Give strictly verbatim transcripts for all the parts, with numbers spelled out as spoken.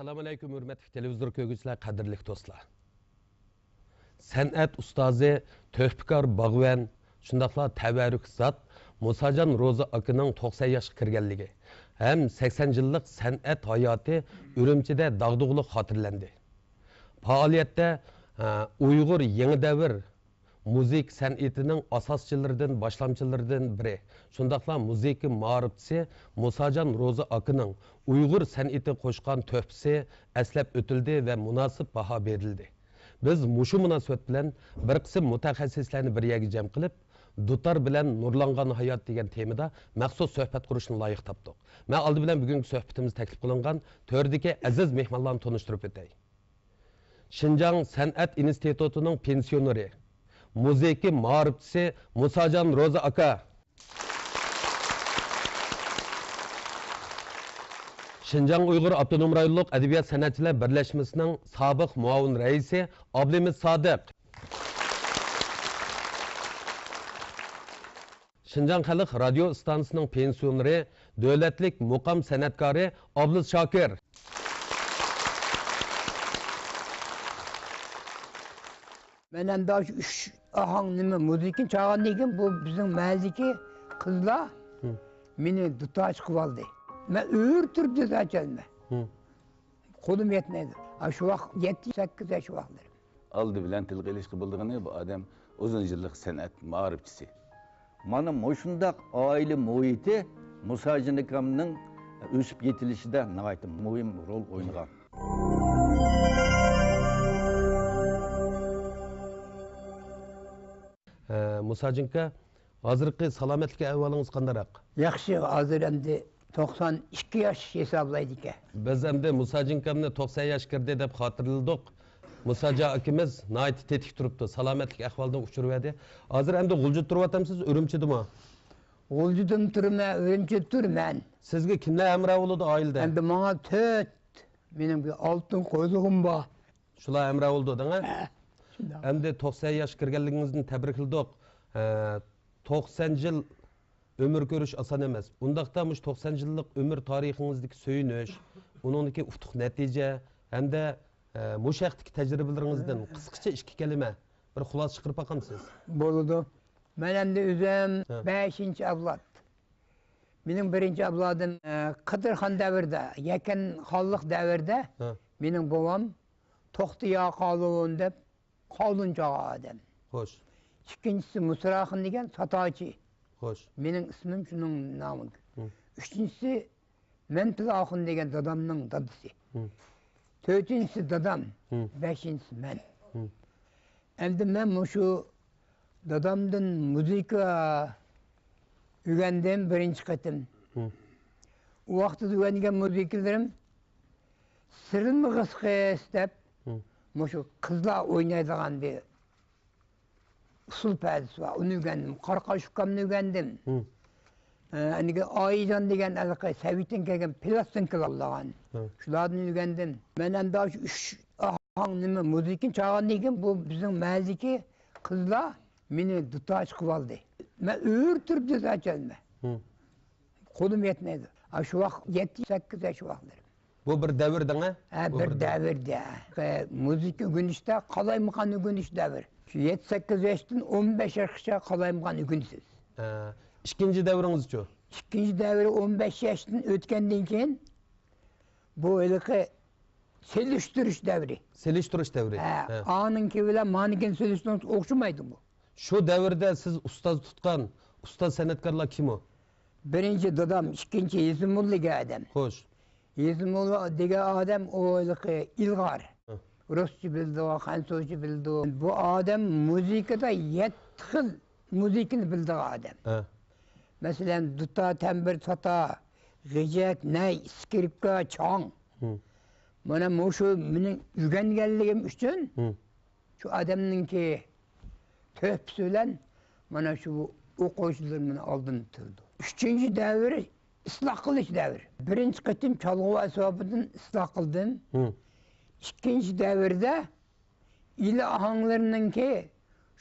ئەسسالامۇئەلەيكۇم، ھۆرمەتلىك تېلېۋىزور كۆرگۈچىلەر، قەدىرلىك دوستلار! سەنئەت ئۇستازى، تۆھپىكار باغۋەن، شۇنداقلا تەۋەررۈك زات مۇساجان روزى ئاكىنىڭ توقسەن ياشقا كىرگەنلىكى ھەم سەكسەن يىللىق سەنئەت ھاياتى ئۈرۈمچىدە داغدۇغىلىق خاتىرىلەندى. پائالىيەتتە، ئە، ئۇيغۇر يېڭى دەۋر مۇزىكا سەنئىتىنىڭ ئاساسچىلىرىدىن، باشلامچىلىرىدىن بىرى، شۇنداقلا مۇزىكا مائارىپچىسى مۇساجان روزى ئاكىنىڭ ئۇيغۇر سەنئىتىگە قوشقان تۆھپىسى ئەسلەپ ئۆتۈلدى ۋە مۇناسىپ باھا بېرىلدى. بىز مۇشۇ مۇناسىۋەت بىلەن بىر قىسىم مۇتەخەسسىسلەرنى بىر يەرگە جەم قىلىپ، دۇتار بىلەن نۇرلانغان ھايات دېگەن تېمىدا مەخسۇس سۆھبەت قۇرۇشنى لايىق تاپتۇق. مەن ئالدى بىلەن بۈگۈنكى سۆھبىتىمىزدە تەكلىپ قىلىنغان تۆردىكى ئەزىز مېھمانلارنى تونۇشتۇرۇپ ئۆتەي. شىنجاڭ سەنئەت ئىنستىتۇتىنىڭ پېنسىيونېرى، مۇزىكا مائارىپچىسى مۇساجان روزى ئاكا. شىنجاڭ ئۇيغۇر ئاپتونوم رايونلۇق ئەدەبىيات سەنئەتچىلەر بىرلەشمىسىنىڭ سابىق مۇئاۋىن رەئىسى ئابلىمىت سادىق. شىنجاڭ خەلق رادىيو ئىستانسىسىنىڭ پېنسىيونېرى، دۆلەتلىك مۇقام سەنئەتكارى ئابلىز شاكىر. مەن ئەمدى ئاشۇ ئۈچ ئاھاڭ نېمە مۇزىكىنى چالغاندىن كېيىن، بۇ بىزنىڭ مەھەللىدىكى قىزلار ھىم. مېنى دۇتار قىلىۋالدى. مەن ئۆرە تۇرۇپ دۇتار چالىمەن. ھىم. قولۇم يەتمەيدۇ. ئاشۇ ۋاقىت يەتتە، سەككىز ياش ۋاقىتلىرىم. ئالدى بىلەن تىلغا ئېلىشقا بولىدىغىنى، بۇ ئادەم ئۇزۇن يىللىق سەنئەت مائارىپچىسى. مانا مۇشۇنداق ئائىلە مۇھىتى مۇساجىن ئاكامنىڭ ئۆسۈپ يېتىلىشىدە ناھايىتى مۇھىم رول ئوينىغان. ھە، مۇساجىن ئاكا، ھازىرقى سالامەتلىك ئەھۋالىڭىز قانداقراق؟ ياخشى، ھازىر ئەمدى توقسان ئىككى ياش ھېسابلايدىكەن. بىز ئەمدى مۇساجىن ئاكامنى توقسان ياش كىردى دەپ خاتىرىلىدۇق. مۇساجان ئاكىمىز ناھايىتى تېتىك تۇرۇپتۇ، سالامەتلىك ئەھۋالىدىن ئۇچۇر بەردى. ھازىر ئەمدى غۇلجىدا تۇرۇۋاتامسىز، ئۈرۈمچىدىمۇ؟ غۇلجىدىمۇ تۇرىمەن، ئۈرۈمچىدە تۇرىمەن. سىزگە كىملەر ھەمراھ بولىدۇ ئائىلىدە؟ ئەمدى ماڭا تۆت، مېنىڭ بىر ئالتۇن قوزىقىم بار. شۇلار ھەمراھ بولىدۇ دەڭە. ھە، شۇنداق. ئەمدى توقسان ياشقا كىرگەنلىكىڭىزدىن تەبرىكلىدۇق. ھە، توقسان يىل ئۆمۈر كۆرۈش ئاسان ئەمەس. ئۇنداقتا مۇشۇ توقسان يىللىق ئۆمۈر تارىخىڭىزدىكى سۆيۈنۈش، ئۇنىڭدىكى ئۇتۇق نەتىجە ھەمدە، ھە، مۇشۇ ھەقتىكى تەجرىبىلىرىڭىزدىن قىسقىچە ئىككى كەلىمە بىر خۇلاسە چىقىرىپ باقامسىز؟ بولىدۇ. مەن ئەمدى ئۆزۈم ھە. بەشىنچى ئەۋلاد. مېنىڭ بىرىنچى ئەۋلادىم، ئە، قىدىرخان دەۋرىدە، يەكەن خانلىق دەۋرىدە ھە. مېنىڭ بوۋام توختى يا قالۇن دەپ قالۇن چالغان ئادەم. خوش. ئىككىنچىسى مۇسراخۇن دېگەن ساتاچى. خوش. مېنىڭ ئىسمىم شۇنىڭ نامىدا. ھە. ئۈچىنچىسى مەنپىل ئاخۇن دېگەن دادامنىڭ دادىسى. ھە. تۆتىنچىسى دادام، ھە. بەشىنچىسى مەن. ھە. ئەمدى مەن مۇشۇ دادامدىن مۇزىكا ئۆگەندىم بىرىنچى قېتىم. ھە. ئۇ ۋاقىتتا ئۆگەنگەن مۇزىكىلىرىم سىرلىمىغىسقىس دەپ، ھە. مۇشۇ قىزلار ئوينايدىغان بىر ئۇسسۇل پەدىسى بار، ئۇنى ئۆگەندىم. قارا قاش ئۇكامنى ئۆگەندىم. ھە. ئە، ئەنىگە ئايىجان دېگەن ھېلىقى سوۋېتتىن كەلگەن پىلاستىنكىلار بولغان. ھە. شۇلاردىن ئۆگەندىم. مەن ئەمدى شۇ ئۈچ ئاھاڭ نېمە مۇزىكىنى چالغاندىن كېيىن، بۇ بىزنىڭ مەھەللىدىكى قىزلار مېنى دۇتار قىلىۋالدى. مەن ئۆرە تۇرۇپ دۇتار چالىمەن. ھە. قولۇم يەتمەيدۇ. ئاشۇ ۋاقىت يەتتە، سەككىز ياش ۋاقىتلىرىم. بۇ بىر دەۋر دەڭە؟ ھە، بۇ بىر بىر دەۋر. دەۋردە. ئە، مۇزىكا ئۆگىنىشتە قالايمىقان ئۆگىنىش دەۋر. شۇ يەتتە، سەككىز ياشتىن ئون بەش ياشقىچە قالايمىقان ئۆگىنىسىز. ھە، ئىككىنچى دەۋرىڭىزچۇ؟ ئىككىنچى دەۋرى ئون بەش ياشتىن ئۆتكەندىن كېيىن، بۇ ھېلىقى سېلىشتۇرۇش دەۋرى. سېلىشتۇرۇش دەۋرى. ھە، ھە. ئانىڭكى بىلەن مانىڭكىنى سېلىشتۇرسىڭىز ئوخشىمايدۇ بۇ. شۇ دەۋردە سىز ئۇستاز تۇتقان ئۇستاز سەنئەتكارلار كىم ئۇ؟ بىرىنچى دادام، ئىككىنچى ھېسىمۇللا دېگەن ئادەم. خوش. ھېسىمۇللا دېگەن ئادەم ئۇ ھېلىقى ئىلغار. ھە. رۇسچە بىلىدۇ، خەنزۇچە بىلىدۇ. بۇ ئادەم مۇزىكىدا يەتتە خىل مۇزىكىنى بىلىدىغان ئادەم. ھە. مەسىلەن، دۇتار، تەمبۇر، تاتار، غېجەك، نەي، ئىسكىرىپكا، چاڭ. ھە. مانا مۇشۇ مېنىڭ ئۆگەنگەنلىكىم ئۈچۈن ھە. شۇ ئادەمنىڭكى تۆھپىسى بىلەن مانا شۇ ئوقۇغۇچىلىرىم مېنىڭ ئالدىمدا تۇرىدۇ. ئۈچىنچى دەۋر ئىسلاھ قىلىش دەۋرى. بىرىنچى قېتىم چالغۇ ئەسۋابىدىن ئىسلاھ قىلدىم. ھە. ئىككىنچى دەۋردە ئىلى ئاھاڭلىرىنىڭكى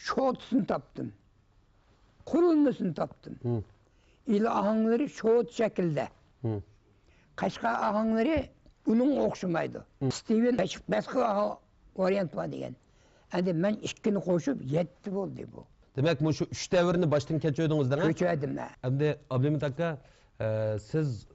شوتىسىنى تاپتىم. قۇرۇلمىسىنى تاپتىم. ھە. ئىلى ئاھاڭلىرى شوتا شەكلىدە. ھە. قەشقەر ئاھاڭلىرى ئۇنىڭغا ئوخشىمايدۇ. مم. ستىۋېن بەش، بەش خىل ۋارىيانت بار دېگەن. ئەمدى مەن ئىككىنى قوشۇپ يەتتە بولدى بۇ. دېمەك، مۇشۇ ئۈچ دەۋرنى باشتىن كەچۈردىڭىز دەڭە؟ كۆچۈردۈم مەن. ئەمدى ئابلىمىت ئاكا، ئە، سىز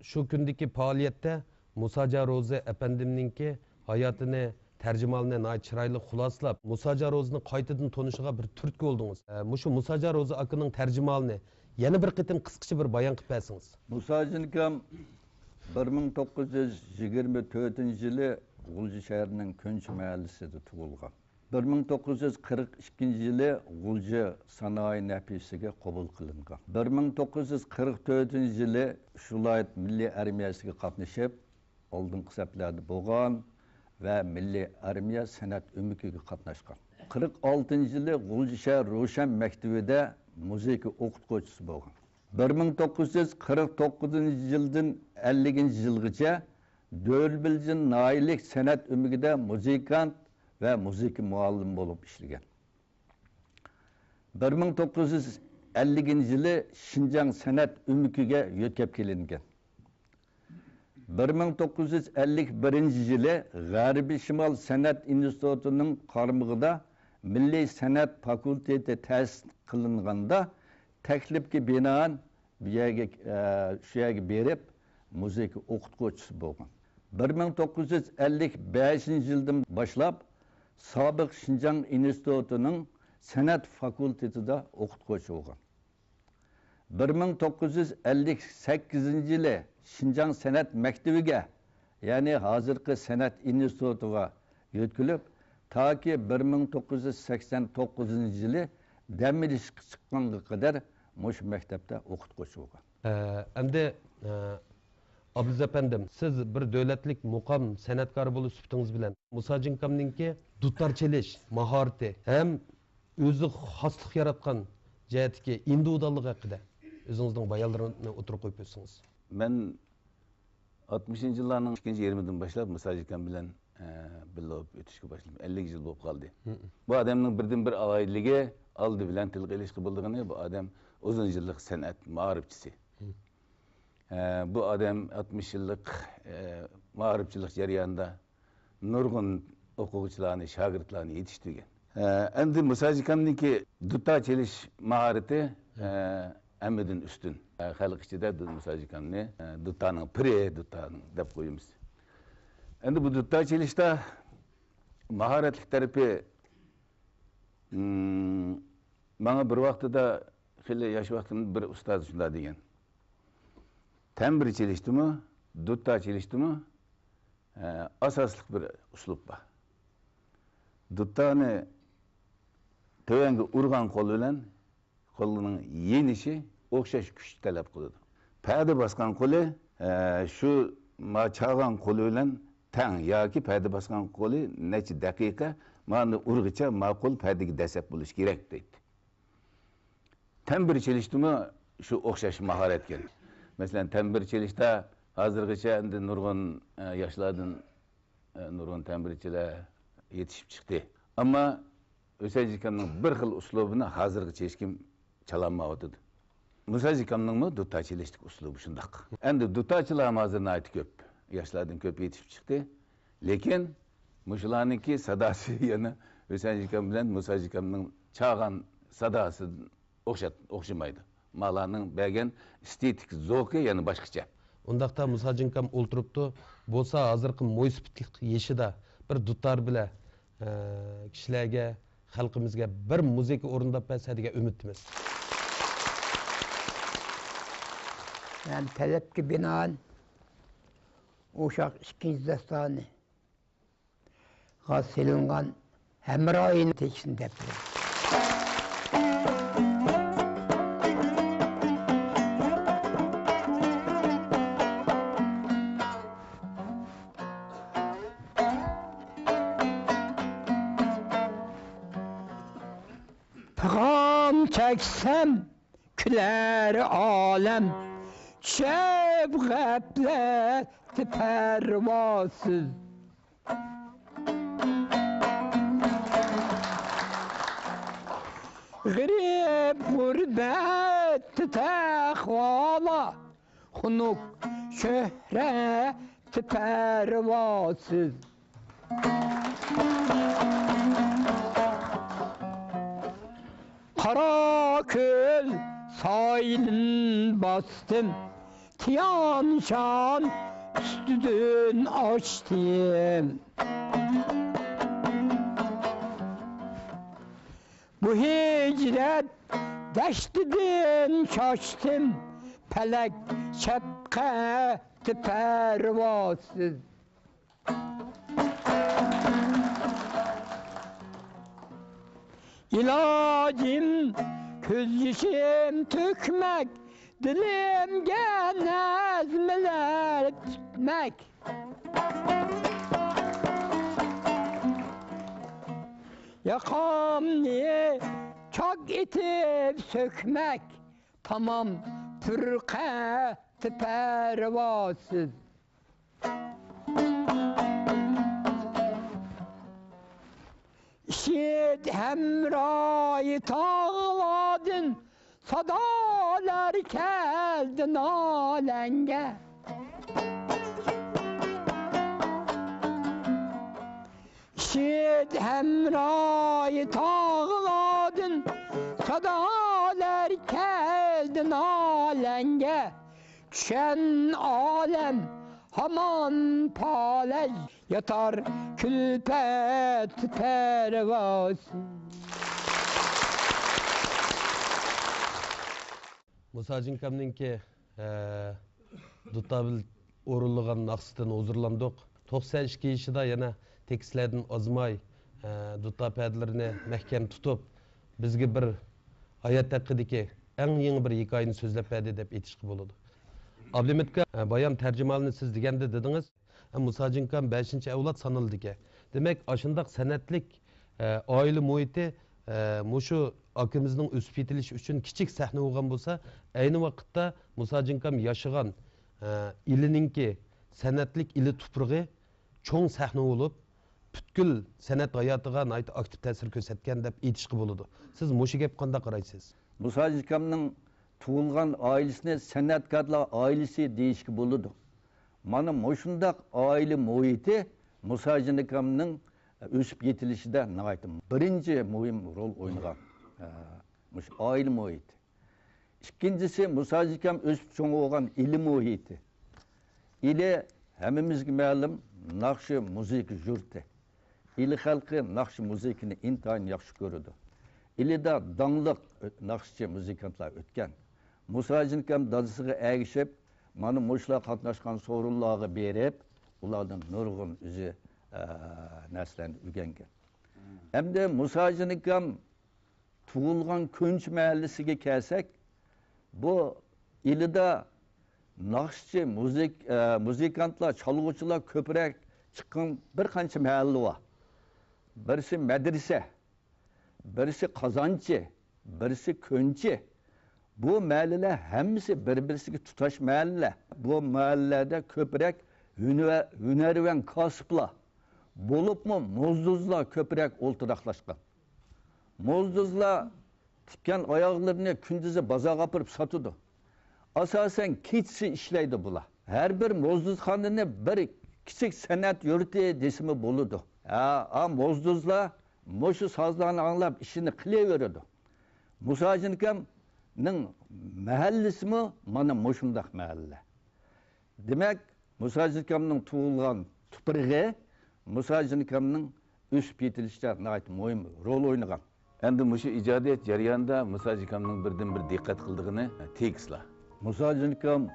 شۇ كۈندىكى پائالىيەتتە مۇساجان روزى ئەپەندىمنىڭكى ھاياتىنى، تەرجىمىھالىنى ناھايىتى چىرايلىق خۇلاسىلاپ، مۇساجان روزىنى قايتىدىن تونۇشىغا بىر تۈرتكە بولدىڭىز. ئە، مۇشۇ مۇساجان روزى ئاكىنىڭ تەرجىمىھالىنى يەنە بىر قېتىم قىسقىچە بىر بايان قىلىپ بەرسىڭىز. مۇساجان ئاكام بىر مىڭ توققۇز يۈز يىگىرمە تۆتىنچى يىلى غۇلجا شەھىرىنىڭ كۆنچى مەھەللىسىدە تۇغۇلغان. بىر مىڭ توققۇز يۈز قىرىق ئىككىنچى يىلى غۇلجا سانائى نەپىسىگە قوبۇل قىلىنغان. بىر مىڭ توققۇز يۈز قىرىق تۆتىنچى يىلى شۇ ۋىلايەت مىللىي ئارمىيەسىگە قاتنىشىپ، ئالدىنقى سەپلەردە بولغان ۋە مىللىي ئارمىيە سەنئەت ئۆمىكىگە قاتناشقان. قىرىق ئالتىنچى يىلى غۇلجا شەھەر روشەن مەكتىۋىدە مۇزىكا ئوقۇتقۇچىسى بولغان. بىر مىڭ توققۇز يۈز قىرىق توققۇزىنچى يىلدىن ئەللىكىنچى يىلغىچە دۆلبىلجىن ناھىيەلىك سەنئەت ئۆمىكىدە مۇزىكانت ۋە مۇزىكا مۇئەللىمى بولۇپ ئىشلىگەن. بىر مىڭ توققۇز يۈز ئەللىكىنچى يىلى شىنجاڭ سەنئەت ئۆمىكىگە يۆتكەپ كېلىنگەن. بىر مىڭ توققۇز يۈز ئەللىك بىرىنچى يىلى غەربىي شىمال سەنئەت ئىنستىتۇتىنىڭ قارمىقىدا مىللىي سەنئەت فاكۇلتېتى تەسىس قىلىنغاندا، تەكلىپكە بىنائەن بۇ يەرگە، ئە، شۇ يەرگە بېرىپ، مۇزىكا ئوقۇتقۇچىسى بولغان. بىر مىڭ توققۇز يۈز ئەللىك بەشىنچى يىلدىن باشلاپ، سابىق شىنجاڭ ئىنستىتۇتىنىڭ سەنئەت فاكۇلتېتىدا ئوقۇتقۇچى بولغان. بىر مىڭ توققۇز يۈز ئەللىك سەككىزىنچى يىلى شىنجاڭ سەنئەت مەكتىۋىگە، يەنى ھازىرقى سەنئەت ئىنستىتۇتىغا يۆتكىلىپ، تاكى بىر مىڭ توققۇز يۈز سەكسەن توققۇزىنچى يىلى دەم ئېلىشقا چىققانغا قەدەر مۇشۇ مەكتەپتە ئوقۇتقۇچى بولغان. ئە، ئەمدى، ئە، ئابلىز ئەپەندىم، سىز بىر دۆلەتلىك مۇقام سەنئەتكارى بولۇش سۈپىتىڭىز بىلەن مۇساجان ئاكامنىڭكى دۇتار چېلىش ماھارىتى ھەم ئۆزى خاسلىق ياراتقان جەھەتتىكى ئىندىۋىدۇاللىقى ھەققىدە ئۆزىڭىزنىڭ بايانلىرىنى ئوتتۇرىغا قويۇپ ئۆتسىڭىز. مەن ئاتمىشىنچى يىللارنىڭ ئىككىنچى يېرىمىدىن باشلاپ مۇساجان ئاكام بىلەن، ئە، بىللە بولۇپ ئۆتۈشكە باشلىدىم. ئەللىك يىل بولۇپ قالدى. مم. بۇ ئادەمنىڭ بىردىنبىر ئالاھىدىلىكى، ئالدى بىلەن تىلغا ئېلىشقا بولىدىغىنى، بۇ ئادەم ئۇزۇن يىللىق سەنئەت مائارىپچىسى. مم. ئە، بۇ ئادەم ئاتمىش يىللىق، ئە، مائارىپچىلىق جەريانىدا نۇرغۇن ئوقۇغۇچىلارنى، شاگىرتلارنى يېتىشتۈرگەن. ئە، ئەمدى مۇساجان ئاكامنىڭكى دۇتار چېلىش ماھارىتى، ئە، ھەممىدىن ئۈستۈن. ئە، خەلق ئىچىدە دۇ-، مۇساجان ئاكامنى، ئە، دۇتارنىڭ پىرى، دۇتارنىڭ دەپ قويىمىز. ئەمدى بۇ دۇتار چېلىشتا ماھارەتلىك تەرىپى، مم، ماڭا بىر ۋاقتىدا، خېلى ياش ۋاقتىمدا بىر ئۇستاز شۇنداق دېگەن. تەمبىر چېلىشتىمۇ، دۇتار چېلىشتىمۇ، ئە، ئاساسلىق بىر ئۇسلۇب بار. دۇتارنى تۆۋەنگە ئۇرغان قول بىلەن قولنىڭ يېنىشى ئوخشاش كۈچ تەلەپ قىلىدۇ. پەدە باسقان قولى، ئە، شۇ ما چالغان قولى بىلەن تەڭ ياكى پەدە باسقان قولى نەچچە دەقىقە مانا ئۇرغىچە ما قول پەدىگە دەسسەپ بولۇشى كېرەك دەيتتى. تەمبىر چېلىشتىمۇ شۇ ئوخشاش ماھارەتكەن. مەسىلەن، تەمبىر چېلىشتا ھازىرغىچە ئەمدى نۇرغۇن، ئە، ياشلاردىن، ئە، نۇرغۇن تەمبىرچىلەر يېتىشىپ چىقتى. ئەمما ھۈسەيىن ئاكامنىڭ بىر خىل ئۇسلۇبىنى ھازىرغىچە ھېچكىم چالالمايۋاتىدۇ. مۇساجان ئاكامنىڭمۇ دۇتار چېلىشتىكى ئۇسلۇبى شۇنداق. ئەمدى دۇتارچىلارمۇ ھازىر ناھايىتى كۆپ. ياشلاردىن كۆپ يېتىشىپ چىقتى. لېكىن مۇشۇلارنىڭكى ساداسى يەنە ھۈسەيىن ئاكام بىلەن مۇساجان ئاكامنىڭ چالغان ساداسىدىن ئوخشات-، ئوخشىمايدۇ. مالارنىڭ بەرگەن ئېستېتىك زوكى يەنە باشقىچە. ئۇنداقتا مۇساجان ئاكام ئولتۇرۇپتۇ، بولسا ھازىرقى مويسىپىتلىق يېشىدا بىر دۇتار بىلەن، ئە، كىشىلەرگە، خەلقىمىزگە بىر مۇزىكا ئورۇنداپ بەرسە دېگەن ئۈمىدتىمىز. مەن تەلەپكە بىنائەن ئۇششاق ئىككىنچى داستانى غا سېلىنغان ھەمراھىنىڭ تېكىستىنى دەپ بېرەي. پىغان چەكسەم كۈلەر ئالەم، چۈشۈپ غەپلەتتە پەرۋاسىز. غېرىب غۇربەتتە تەقۋالار، خۇنۈك شۆھرەت پەرۋاسىز. قارا كۆل سايلىن باستىم، تيان شان ئۈستىدىن ئاشتىم. بۇ ھىجرەت دەشتىدىن شاشتىم، پەلەك شەپقەتى پەرۋاسىز. ئىلاجىم كۆز يېشىم تۆكمەك، دىلىمگە نەزمىلەر پۈتمەك. ياقامنى چاك ئېتىپ سۆكمەك، تامام پۇرقەتى پەرۋاسىز. ئىشىت ھەمراھى تاغلاردىن سادالار كەلدى نالەڭگە. ئىشىت ھەمراھى تاغلاردىن سادالار كەلدى نالەڭگە. چۈشەن ئالەم ھامان پالەچ ياتار كۈلپەت پەرۋاسىز. مۇساجىن ئاكامنىڭكى، ئە، دۇتابىل ئورۇنلىغان ناخشىسىدىن ھۇزۇرلاندۇق. توقسان ئىككى يېشىدا يەنە تېكىستلەردىن ئازماي، ئە، دۇتا پەدىلىرىنى مەھكەم تۇتۇپ، بىزگە بىر ھايات ھەققىدىكى ئەڭ يېڭى بىر ھېكايىنى سۆزلەپ بەردى دەپ ئېيتىشقا بولىدۇ. ئابلىمىت ئاكا، ئە، بايام تەرجىمھالنى سىز دېگەندە دېدىڭىز، ئە، مۇساجىن ئاكام بەشىنچى ئەۋلاد سانىلىدىكەن. دېمەك، ئاشۇنداق سەنئەتلىك، ئە، ئائىلە مۇھىتى، ئە، مۇشۇ ئاكىمىزنىڭ ئۆسۈپ يېتىلىشى ئۈچۈن كىچىك سەھنە بولغان بولسا، ئەينى ۋاقىتتا مۇساجىن ئاكام ياشىغان، ئە، ئىلىنىڭكى سەنئەتلىك ئىلى تۇپرىقى چوڭ سەھنە بولۇپ، پۈتكۈل سەنئەت ھاياتىغا ناھايىتى ئاكتىپ تەسىر كۆرسەتكەن دەپ ئېيتىشقا بولىدۇ. سىز مۇشۇ گەپكە قانداق قارايسىز؟ مۇساجىن ئاكامنىڭ تۇغۇلغان ئائىلىسىنى سەنئەتكارلار ئائىلىسى دېيىشكە بولىدۇ. مانا مۇشۇنداق ئائىلە مۇھىتى مۇساجىن ئاكامنىڭ ئۆسۈپ يېتىلىشىدە ناھايىتى بىرىنچى مۇھىم رول ئوينىغان، ئە، مۇشۇ ئائىلە مۇھىتى. ئىككىنچىسى، مۇساجىن ئاكام ئۆسۈپ چوڭ بولغان ئىلى مۇھىتى. ئىلى ھەممىمىزگە مەلۇم، ناخشا مۇزىكا يۇرتى. ئىلى خەلقى ناخشا مۇزىكىنى ئىنتايىن ياخشى كۆرىدۇ. ئىلىدا داڭلىق ئۆ-، ناخشىچى مۇزىكانتلار ئۆتكەن. مۇساجىن ئاكام دادىسىغا ئەگىشىپ، مانا مۇشۇلار قاتناشقان سورۇنلارغا بېرىپ، ئۇلاردىن نۇرغۇن ئۆزى، ئە، نەرسىلەرنى ئۆگەنگەن. ئەمدى مۇساجىن ئاكام تۇغۇلغان كۆنچى مەھەللىسىگە كەلسەك، بۇ ئىلىدا ناخشىچى، مۇزىك-، ئە، مۇزىكانتلار، چالغۇچىلار كۆپرەك چىققان بىر قانچە مەھەللە بار. بىرسى مەدرىسە، بىرسى قازانچى، بىرسى كۆنچى. بۇ مەھەللىلەر ھەممىسى بىر-بىرسىگە تۇتاش مەھەللىلەر. بۇ مەھەللىلەردە كۆپرەك ھۈنە-، ھۈنەرۋەن كاسىپلار، بولۇپمۇ موزدۇزلار كۆپرەك ئولتۇراقلاشقان. موزدۇزلار تىككەن ئاياغلىرىنى كۈندۈزى بازارغا ئاپىرىپ ساتىدۇ. ئاساسەن كېچىسى ئىشلەيدۇ بۇلار. ھەر بىر موزدۇزخانىنى بىر كىچىك سەنئەت يۇرتى دېسىمۇ بولىدۇ. ھە، ھە، موزدۇزلار مۇشۇ سازلارنى ئاڭلاپ ئىشىنى قىلىۋېرىدۇ. مۇساجىن ئاكامنىڭ مەھەللىسىمۇ مانا مۇشۇنداق مەھەللە. دېمەك، مۇساجىن ئاكامنىڭ تۇغۇلغان تۇپرىقى مۇساجىن ئاكامنىڭ ئۆسۈپ يېتىلىشىدە ناھايىتى مۇھىم رول ئوينىغان. ئەمدى مۇشۇ ئىجادىيەت جەريانىدا مۇساجىن ئاكامنىڭ بىردىنبىر دىققەت قىلىدىغىنى تېكىستلار. مۇساجىن ئاكام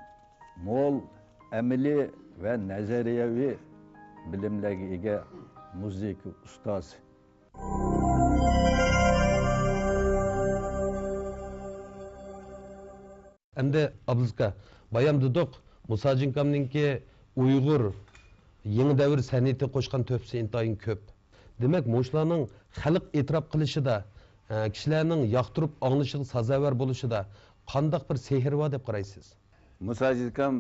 مول ئەمەلىي ۋە نەزەرىيەۋى بىلىملەرگە ئىگە مۇزىكا ئۇستازى. ئەمدى ئابلىز ئاكا، بايام دېدۇق، مۇساجىن ئاكامنىڭكى ئۇيغۇر يېڭى دەۋر سەنئىتىگە قوشقان تۆھپىسى ئىنتايىن كۆپ. دېمەك، مۇشۇلارنىڭ خەلق ئېتىراپ قىلىشىدا، ئە، كىشىلەرنىڭ ياقتۇرۇپ ئاڭلىشىغا سازاۋەر بولۇشىدا قانداق بىر سېھىر بار دەپ قارايسىز؟ مۇساجىن ئاكام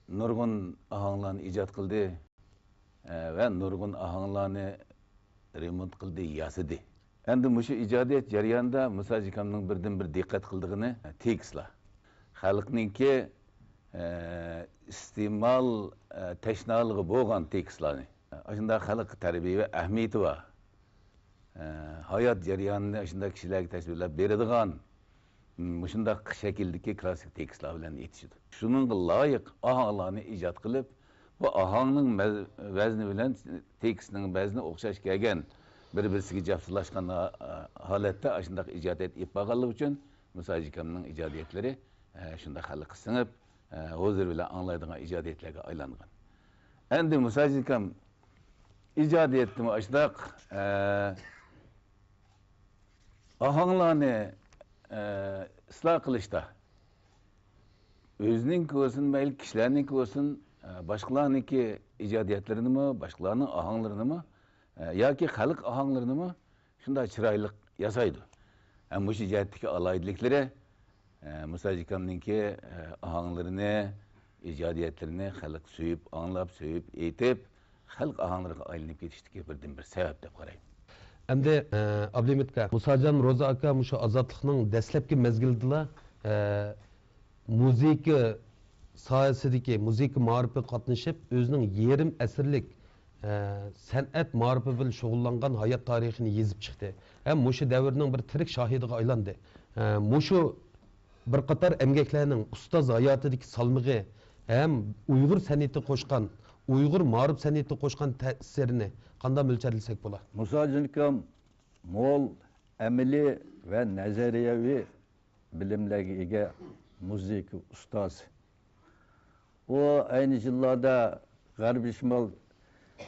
نۇرغۇن ئاھاڭلارنى ئىجاد قىلدى، ئە، ۋە نۇرغۇن ئاھاڭلارنى رېمونت قىلدى، ياسىدى. ئەمدى مۇشۇ ئىجادىيەت جەريانىدا مۇساجىن ئاكامنىڭ بىردىنبىر دىققەت قىلىدىغىنى تېكىستلار. خەلقنىڭكى ئە، ئىستېمال، ئە، تەشنالىقى بولغان تېكىستلارنى، ئاشۇنداق خەلققە تەربىيە ۋە ئەھمىيىتى بار، ئە، ھايات جەريانىنى ئاشۇنداق كىشىلەرگە تەسۋىرلەپ بېرىدىغان، مۇشۇنداق شەكىلدىكى كلاسسىك تېكىستلار بىلەن ئېيتىشىدۇ. شۇنىڭغا لايىق ئاھاڭلارنى ئىجاد قىلىپ، بۇ ئاھاڭنىڭ مەز-، ۋەزنى بىلەن تېكىستنىڭ ۋەزنى ئوخشاش كەلگەن، بىر-بىرسىگە جاپسىلاشقان ھا-، ھالەتتە ئاشۇنداق ئىجادىيەت ئېلىپ بارغانلىقى ئۈچۈن مۇسا ھاجىكامنىڭ ئىجادىيەتلىرى، ئە، شۇنداق خەلققە سىڭىپ، ئە، ھۇزۇر بىلەن ئاڭلايدىغان ئىجادىيەتلەرگە ئايلانغان. ئەمدى مۇسا ھاجىكام ئىجادىيەتتىمۇ ئاشۇنداق، ئە، ئاھاڭلارنى، ئە، ئىسلاھ قىلىشتا ئۆزىنىڭكى بولسۇن، مەيلى كىشىلەرنىڭكى بولسۇن، ئە، باشقىلارنىڭكى ئىجادىيەتلىرىنىمۇ، باشقىلارنىڭ ئاھاڭلىرىنىمۇ، ئە، ياكى خەلق ئاھاڭلىرىنىمۇ شۇنداق چىرايلىق ياسايدۇ. ھەم مۇشۇ جەھەتتىكى ئالاھىدىلىكلىرى، ئە، مۇسا ھاجىكامنىڭكى، ئە، ئاھاڭلىرىنى، ئىجادىيەتلىرىنى خەلق سۆيۈپ ئاڭلاپ، سۆيۈپ ئېيتىپ، خەلق ئاھاڭلىرىغا ئايلىنىپ كېتىشتىكى بىردىنبىر سەۋەب دەپ قارايمەن. ئەمدى، ئە، ئابلىمىت ئاكا، مۇساجان روزا ئاكا مۇشۇ ئازادلىقنىڭ دەسلەپكى مەزگىلىدىلا، ئە، مۇزىكا ساھەسىدىكى، مۇزىكا مائارىپىغا قاتنىشىپ، ئۆزىنىڭ يېرىم ئەسىرلىك، ئە، سەنئەت مائارىپى بىلەن شۇغۇللانغان ھايات تارىخىنى يېزىپ چىقتى ھەم مۇشۇ دەۋرنىڭ بىر تىرىك شاھىدىغا ئايلاندى. ئە، مۇشۇ بىر قاتار ئەمگەكلەرنىڭ ئۇستاز ھاياتىدىكى سالمىقى ھەم ئۇيغۇر سەنئىتىگە قوشقان، ئۇيغۇر مائارىپ سەنئىتىگە قوشقان تەسىرىنى قانداق مۆلچەرلىسەك بولا؟ مۇساجىنكام مول ئەمەلىي ۋە نەزەرىيەۋى بىلىملەرگە ئىگە مۇزىكا ئۇستازى. ئۇ ئەينى يىللاردا غەربىي شىمال،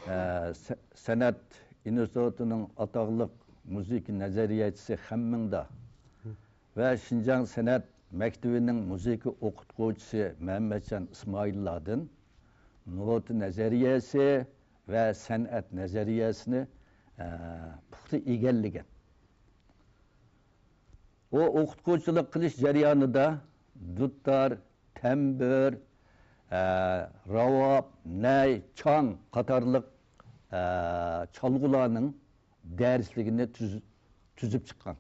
ئە، سە-، سەنئەت ئىنستىتۇتىنىڭ ئاتاقلىق مۇزىكا نەزەرىيەچىسى خەنمىڭدا ۋە شىنجاڭ سەنئەت مەكتىۋىنىڭ مۇزىكا ئوقۇتقۇچىسى مەمەتجان ئىسمائىللادىن نوتا نەزەرىيەسى ۋە سەنئەت نەزەرىيەسىنى، ئە، پۇختا ئىگىلىگەن. ئۇ ئوقۇتقۇچىلىق قىلىش جەريانىدا دۇتار، تەمبۇر، ئە، راۋاب، نەي، چاڭ قاتارلىق، ئە، چالغۇلارنىڭ دەرسلىكىنى تۈز-، تۈزۈپ چىققان.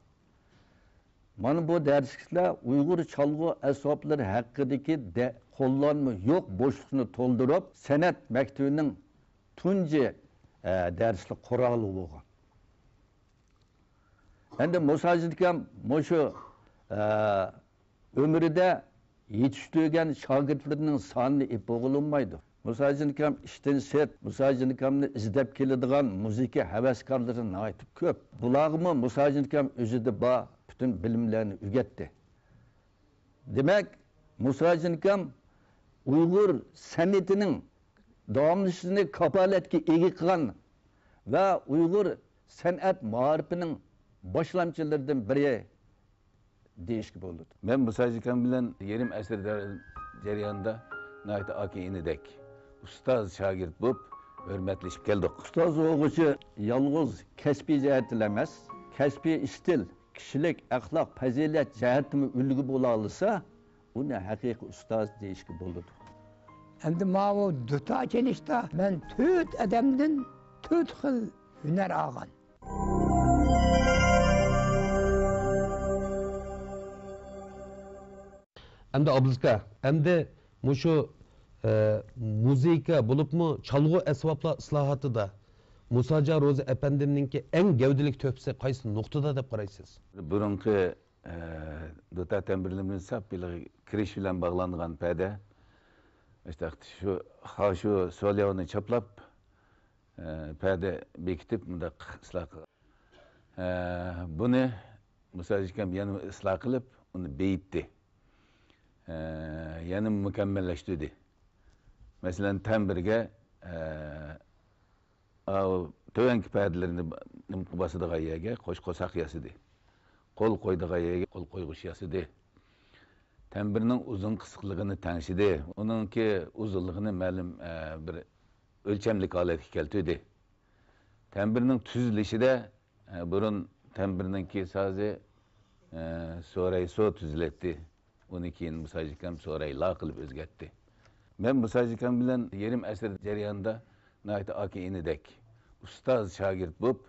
مانا بۇ دەرسلىكلەر ئۇيغۇر چالغۇ ئەسۋابلىرى ھەققىدىكى دە-، قوللانما يوق بوشلۇقنى تولدۇرۇپ، سەنئەت مەكتىۋىنىڭ تۇنجى، ئە، دەرسلىك قورالى بولغان. ئەمدى مۇساجىدكام مۇشۇ، ئە، ئۆمرىدە يېتىشتۈرگەن شاگىرتلىرىنىڭ سانىنى ئېيتىپ بولغىلى بولمايدۇ. مۇساجىنكام ئىشتىن سىرت، مۇساجىنكامنى ئىزدەپ كېلىدىغان مۇزىكا ھەۋەسكارلىرى ناھايىتى كۆپ. بۇلارغىمۇ مۇساجىنكام ئۆزىدە بار پۈتۈن بىلىملەرنى ئۆگەتتى. دېمەك، مۇساجىنكام ئۇيغۇر سەنئىتىنىڭ داۋاملىشىشىنى كاپالەتكە ئىگە قىلغان ۋە ئۇيغۇر سەنئەت مائارىپىنىڭ باشلامچىلىرىدىن بىرى دېيىشكە بولىدۇ. مەن مۇساجىكام بىلەن يېرىم ئەسىر دە-، جەريانىدا ناھايىتى ئاكا-ئىنىدەك، ئۇستاز-شاگىرت بولۇپ ھۆرمەتلىشىپ كەلدۇق. ئۇستاز بولغۇچى يالغۇز كەسپىي جەھەتتىلا ئەمەس، كەسپىي ئىستىل، كىشىلىك ئەخلاق، پەزىلەت جەھەتتىمۇ ئۈلگە بولالىسا، ئۇنى ھەقىقىي ئۇستاز دېيىشكە بولىدۇ. ئەمدى ماۋۇ دۇتار چېلىشتا مەن تۆت ئادەمدىن تۆت خىل ھۈنەر ئالغان. ئەمدى ئابلىز ئاكا، ئەمدى مۇشۇ، ئە، مۇزىكا بولۇپمۇ چالغۇ ئەسۋابلار ئىسلاھاتىدا مۇساجان روزى ئەپەندىمنىڭكى ئەڭ گەۋدىلىك تۆھپىسى قايسى نۇقتىدا دەپ قارايسىز؟ بۇرۇنقى، ئە، دۇتار تەمبۇرلىرىمىز ساپ بىلىغ-، كىرىش بىلەن باغلانغان پەدە، ئىشتە شۇ، خا-، شۇ سولياۋنى چاپلاپ، ئە، پەدە بېكىتىپ، مۇنداق ئىسلاھ قىلغان. ئە، بۇنى مۇساجىكام يەنە ئىسلاھ قىلىپ، ئۇنى بېيىتتى. ئە، يەنە مۇكەممەللەشتۈردى. مەسىلەن، تەمبىرگە، ئە، ئاۋۇ تۆۋەنكى پەدىلىرىنى نېمە باسىدىغان يەرگە قوش قورساق ياسىدى. قول قويىدىغان يەرگە قول قويغۇچ ياسىدى. تەمبىرنىڭ ئۇزۇن قىسىقلىقىنى تەڭشىدى. ئۇنىڭكى ئۇزۇنلۇقىنى مەلۇم، ئە، بىر ئۆلچەملىك ھالەتكە كەلتۈردى. تەمبىرنىڭ تۈزۈلۈشىدە، ئە، بۇرۇن تەمبىرنىڭكى سازى، ئە، سورەي سو تۈزۈلەتتى. ئۇنى كېيىن مۇساجىكام سورەي لا قىلىپ ئۆزگەرتتى. مەن مۇساجىكام بىلەن يېرىم ئەسىر جەريانىدا ناھايىتى ئاكا-ئىنىدەك، ئۇستاز-شاگىرت بولۇپ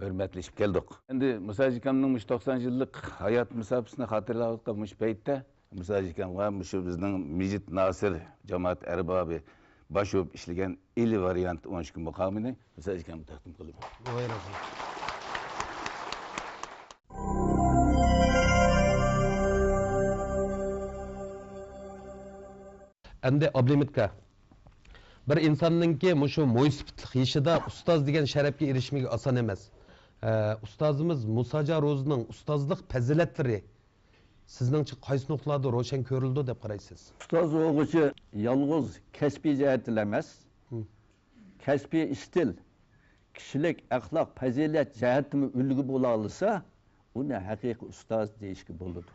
ھۆرمەتلىشىپ كەلدۇق. ئەمدى مۇساجىكامنىڭ مۇشۇ توقسان يىللىق ھايات مۇساپىسىنى خاتىرىلەۋاتقان مۇشۇ پەيتتە، مۇساجىد ئاكامغا مۇشۇ بىزنىڭ مىجىت ناسىر جامائەت ئەربابى باش بولۇپ ئىشلىگەن ئىلى ۋارىيانت ئون ئىككى مۇقامىنى مۇساجىد ئاكامغا تەقدىم قىلىمەن. ئەمدى ئابلىمىتكا. بىر ئىنساننىڭكى مۇشۇ مويسىپىتلىق يېشىدا ئۇستاز دېگەن شەرەپكە ئېرىشمىگە ئاسان ئەمەس. ئە، ئۇستازىمىز مۇساجان روزىنىڭ ئۇستازلىق پەزىلەتلىرى سىزنىڭچە قايسى نۇقتىلاردا روشەن كۆرۈلىدۇ دەپ قارايسىز؟ ئۇستاز بولغۇچى يالغۇز كەسپىي جەھەتتىلا ئەمەس، ھىم. كەسپىي ئىستىل، كىشىلىك ئەخلاق، پەزىلەت جەھەتتىمۇ ئۈلگە بولالىسا، ئۇنى ھەقىقىي ئۇستاز دېيىشكە بولىدۇ.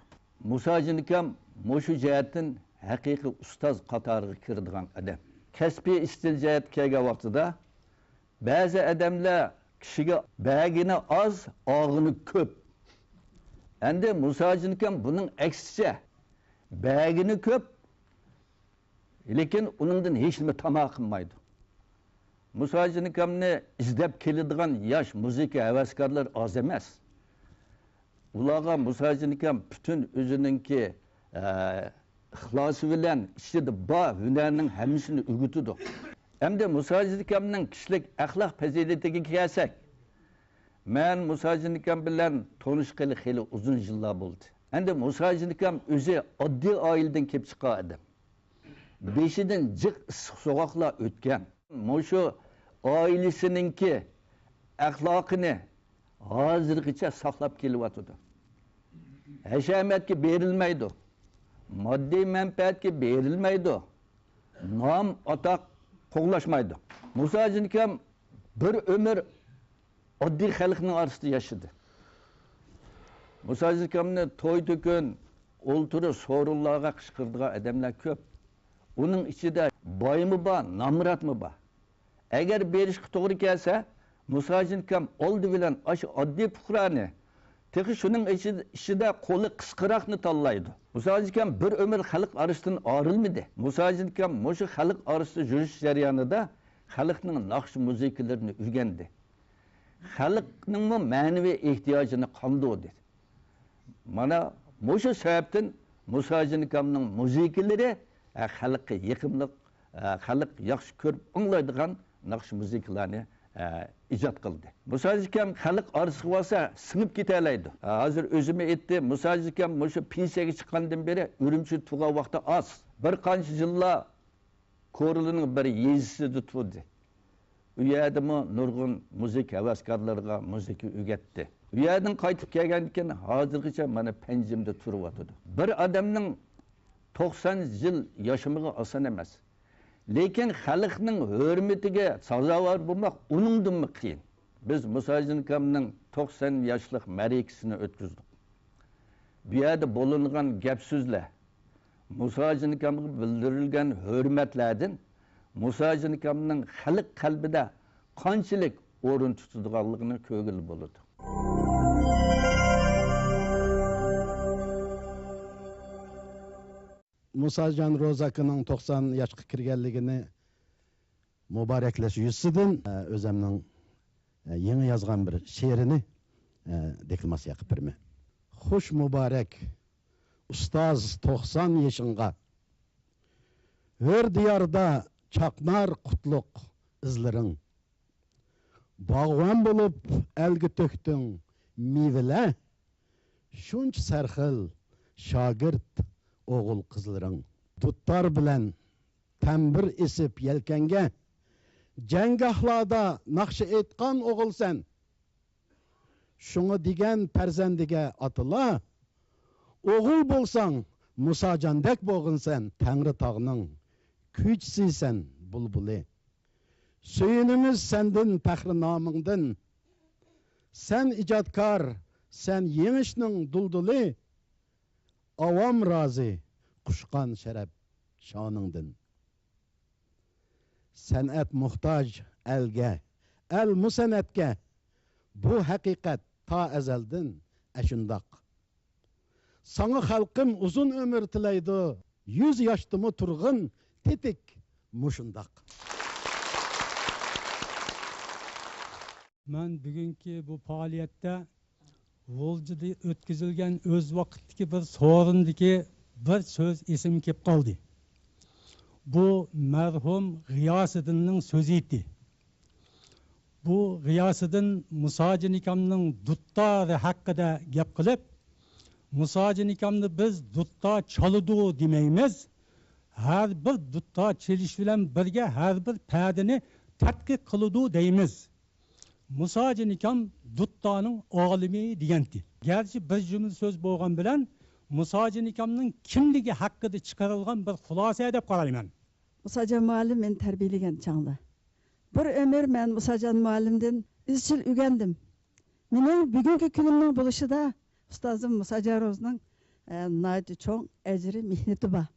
مۇساجىن ئاكام مۇشۇ جەھەتتىن ھەقىقىي ئۇستاز قاتارىغا كىرىدىغان ئادەم. كەسپىي ئىستىل جەھەتكە كەلگەن ۋاقتىدا، بەزى ئادەملەر كىشىگە بەرگىنى ئاز، ئالغىنى كۆپ. ئەمدى مۇساجىن ئاكام بۇنىڭ ئەكسىچە، بەرگىنى كۆپ، لېكىن ئۇنىڭدىن ھېچنېمە تاما قىلمايدۇ. مۇساجىن ئاكامنى ئىزدەپ كېلىدىغان ياش مۇزىكا ھەۋەسكارلىرى ئاز ئەمەس. ئۇلارغا مۇساجىن ئاكام پۈتۈن ئۆزىنىڭكى، ئە، ئىخلاسى بىلەن ئىچىدە بار ھۈنەرنىڭ ھەممىسىنى ئۆگىتىدۇ. ئەمدى مۇساجىن ئاكامنىڭ كىشىلىك ئەخلاق پەزىلىتىگە كەلسەك، مەن مۇساجىن ئاكام بىلەن تونۇشقىلى خېلى ئۇزۇن يىللار بولدى. ئەمدى مۇساجىن ئاكام ئۆزى ئاددىي ئائىلىدىن كېلىپ چىققان ئادەم. بېشىدىن جىق ئىسسىق سوغۇقلار ئۆتكەن. مۇشۇ ئائىلىسىنىڭكى ئەخلاقىنى ھازىرغىچە ساقلاپ كېلىۋاتىدۇ. ھەشەمەتكە بېرىلمەيدۇ. ماددىي مەنپەئەتكە بېرىلمەيدۇ. نام، ئاتاق قوغلاشمايدۇ. مۇساجىن ئاكام بىر ئۆمۈر ئاددىي خەلقنىڭ ئارىسىدا ياشىدى. مۇساجىد ئاكامنى توي-تۆكۈن، ئولتۇرۇش سورۇنلارغا قىچقىرىدىغان ئادەملەر كۆپ. ئۇنىڭ ئىچىدە بايمۇ بار، نامراتمۇ بار. ئەگەر بېرىشقا توغرا كەلسە، مۇساجىد ئاكام ئالدى بىلەن ئاشۇ ئاددىي پۇقرانى، تېخى شۇنىڭ ئىچى-، ئىچىدە قولى قىسقىراقنى تاللايدۇ. مۇساجىد ئاكام بىر ئۆمۈر خەلق ئارىسىدىن ئايرىلمىدى. مۇساجىد ئاكام مۇشۇ خەلق ئارىسىدا يۈرۈش جەريانىدا خەلقنىڭ ناخشا مۇزىكىلىرىنى ئۆگەندى. خەلقنىڭمۇ مەنىۋى ئېھتىياجىنى قاندۇردى. مانا مۇشۇ سەۋەبتىن مۇساجىن ئاكامنىڭ مۇزىكىلىرى، ئە، خەلققە يېقىملىق، ئە، خەلق ياخشى كۆرۈپ ئاڭلايدىغان ناخشا مۇزىكىلارنى، ئە، ئىجاد قىلدى. مۇساجىن ئاكام خەلق ئارىسىغا بارسا سىڭىپ كېتەلەيدۇ. ئە، ھازىر ئۆزىمۇ ئېيتتى، مۇساجىن ئاكام مۇشۇ پېنسىيەگە چىققاندىن بېرى ئۈرۈمچىدە تۇرغان ۋاقتى ئاز. بىر قانچە يىللار كورلىنىڭ بىر يېزىسىدا تۇردى. ئۇ يەردىمۇ نۇرغۇن مۇزىكا ھەۋەسكارلىرىغا مۇزىكا ئۆگەتتى. ئۇ يەردىن قايتىپ كەلگەندىن كېيىن ھازىرغىچە مانا پەنجىمدە تۇرۇۋاتىدۇ. بىر ئادەمنىڭ توقسان يىل ياشىمىغى ئاسان ئەمەس. لېكىن خەلقنىڭ ھۆرمىتىگە سازاۋەر بولماق ئۇنىڭدىنمۇ قىيىن. بىز مۇساجىن ئاكامنىڭ توقسان ياشلىق مەرىكىسىنى ئۆتكۈزدۇق. بۇ يەردە بولۇنغان گەپ-سۆزلەر، مۇساجىن ئاكامغا بىلدۈرۈلگەن ھۆرمەتلەردىن مۇساجىن ئاكامنىڭ خەلق قەلبىدە قانچىلىك ئورۇن تۇتىدىغانلىقىنى كۆرگىلى بولىدۇ. مۇساجان روزى ئاكىنىڭ توقسان ياشقا كىرگەنلىكىنى مۇبارەكلەش يۈزىسىدىن، ئە، ئۆزەمنىڭ، ئە، يېڭى يازغان بىر شېئىرىنى، ئە، دېكلاماتسىيە قىلىپ بېرىمەن. خوش مۇبارەك، ئۇستاز، توقسان يېشىڭغا. ھۆر دىياردا چاقنار قۇتلۇق ئىزلىرىڭ. باغۋەن بولۇپ ئەلگە تۆكتۈڭ مېۋىلەر، شۇنچە سەرخىل شاگىرت ئوغۇل-قىزلىرىڭ. دۇتار بىلەن تەمبۇر ئېسىپ يەلكەنگە، جەڭگاھلاردا ناخشا ئېيتقان ئوغۇلسەن. شۇڭا دېگەن پەرزەندىگە ئاتىلار، ئوغۇل بولساڭ مۇساجاندەك بولغىنسەن، تەڭرىتاغنىڭ كۈيچىسى سەن، بۇلبۇلى. سۆيۈنىمىز سەندىن، پەخرى نامىڭدىن. سەن ئىجادكار، سەن يېڭىشنىڭ دۇلدۇلى. ئاۋام رازى، قۇشقان شەرەپ شانىڭدىن. سەنئەت موھتاج ئەلگە، ئەلمۇ سەنئەتكە. بۇ ھەقىقەت تا ئەزەلدىن ئەشۇنداق. ساڭا خەلقىم ئۇزۇن ئۆمۈر تىلەيدۇ، يۈز ياشتىمۇ تۇرغىن تېتىك مۇشۇنداق. مەن بۈگۈنكى بۇ پائالىيەتتە غۇلجىدا ئۆتكۈزۈلگەن ئۆز ۋاقتىدىكى بىر سورۇندىكى بىر سۆز ئېسىمگە كېلىپ قالدى. بۇ مەرھۇم غىياسىدىننىڭ سۆزى ئىدى. بۇ غىياسىدىن مۇساجىن ئاكامنىڭ دۇتارى ھەققىدە گەپ قىلىپ، مۇساجىن ئاكامنى بىز دۇتار چالىدۇ دېمەيمىز، ھەر بىر دۇتار چېلىش بىلەن بىرگە ھەر بىر پەدىنى تەتقىق قىلىدۇ دەيمىز. مۇساجىن ئاكام دۇتارنىڭ ئالىمى دېگەنتى. گەرچە بىر جۈملە سۆز بولغان بىلەن، مۇساجىن ئاكامنىڭ كىملىكى ھەققىدە چىقىرىلغان بىر خۇلاسە دەپ قارايمەن. مۇساجان مۇئەللىم مېنى تەربىيەلىگەن چاغدا. بىر ئۆمۈر مەن مۇساجان مۇئەللىمدىن ئىزچىل ئۆگەندىم. مېنىڭ بۈگۈنكى كۈنۈمنىڭ بولۇشىدا ئۇستازىم مۇساجان روزىنىڭ، ئە، ناھايىتى چوڭ ئەجرى، مېھنىتى بار.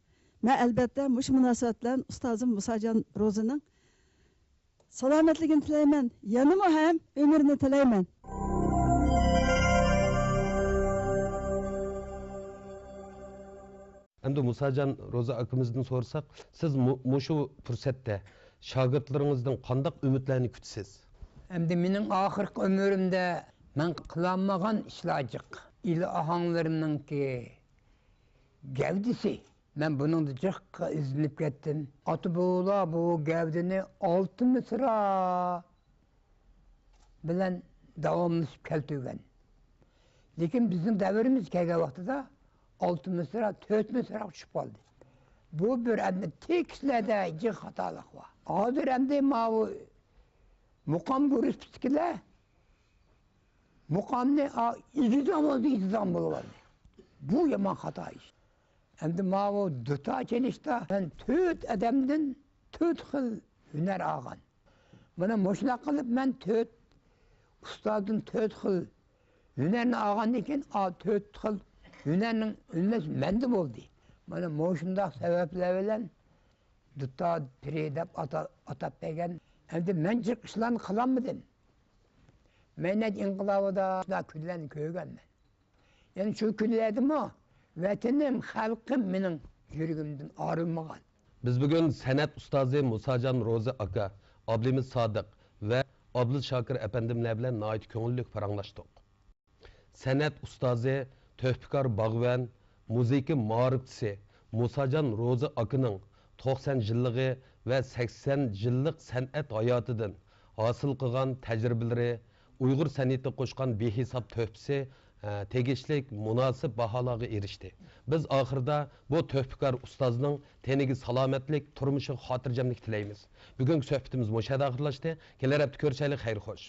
مەن ئەلبەتتە مۇشۇ مۇناسىۋەت بىلەن ئۇستازىم مۇساجان روزىنىڭ سالامەتلىكىنى تىلەيمەن، يەنىمۇ ھەم ئۆمرىنى تىلەيمەن. ئەمدى مۇساجان روزى ئاكىمىزدىن سورىساق، سىز مۇ-، مۇشۇ پۇرسەتتە شاگىرتلىرىڭىزدىن قانداق ئۈمىدلەرنى كۈتىسىز؟ ئەمدى مېنىڭ ئاخىرقى ئۆمرۈمدە مەن قىلالمىغان ئىشلار جىق. ئىلى ئاھاڭلىرىنىڭكى گەۋدىسى. مەن بۇنىڭدا جىق ئىزدىنىپ كەتتىم. ئاتا بوۋىلار بۇ گەۋدىنى ئالتە مىسرا بىلەن داۋاملىشىپ كەلتۈرگەن. لېكىن بىزنىڭ دەۋرىمىز كەلگەن ۋاقتىدا ئالتە مىسرا، تۆت مىسراغا چۈشۈپ قالدى. بۇ بىر ئەمدى تېكىستلەردە جىق خاتالىق بار. ھازىر ئەمدى ماۋۇ مۇقام گۇرۇپپىسىدىكىلەر مۇقامنى ئا-، ئېگىزلەڭ بولسا ئېگىزلەڭ بولۇۋالدى. بۇ يامان خاتا ئىش. ئەمدى ماۋۇ دۇتار چېلىشتا مەن تۆت ئادەمدىن تۆت خىل ھۈنەر ئالغان. مانا مۇشۇنداق قىلىپ مەن تۆت ئۇستازدىن تۆت خىل ھۈنەرنى ئالغاندىن كېيىن، ئا، تۆت خىل ھۈنەرنىڭ ھۈنەرى مەندە بولدى. مانا مۇشۇنداق سەۋەبلەر بىلەن دۇتار پىرى دەپ ئاتا-، ئاتاپ بەرگەن. ئەمدى مەن جىق ئىشلارنى قىلالمىدىم. مەينەت ئىنقىلابىدا شۇنداق كۈنلەرنى كۆرگەنمەن. يەنى شۇ كۈنلەردىمۇ ۋەتىنىم، خەلقىم مېنىڭ يۈرىكىمدىن ئايرىلمىغان. بىز بۈگۈن سەنئەت ئۇستازى مۇساجان روزى ئاكا، ئابلىمىت سادىق ۋە ئابلىز شاكىر ئەپەندىملەر بىلەن ناھايىتى كۆڭۈللۈك پاراڭلاشتۇق. سەنئەت ئۇستازى، تۆھپىكار باغۋەن، مۇزىكا مائارىپچىسى مۇساجان روزى ئاكىنىڭ توقسان يىللىقى ۋە سەكسەن يىللىق سەنئەت ھاياتىدىن ھاسىل قىلغان تەجرىبىلىرى، ئۇيغۇر سەنئىتىگە قوشقان بىھېساب تۆھپىسى، ئە، تېگىشلىك مۇناسىپ باھالارغا ئېرىشتى. بىز ئاخىرىدا بۇ تۆھپىكار ئۇستازنىڭ تېنىگە سالامەتلىك، تۇرمۇشىغا خاتىرجەملىك تىلەيمىز. بۈگۈنكى سۆھبىتىمىز مۇشۇ يەردە ئاخىرلاشتى. كېلەر ھەپتە كۆرۈشەيلى، خەير خوش.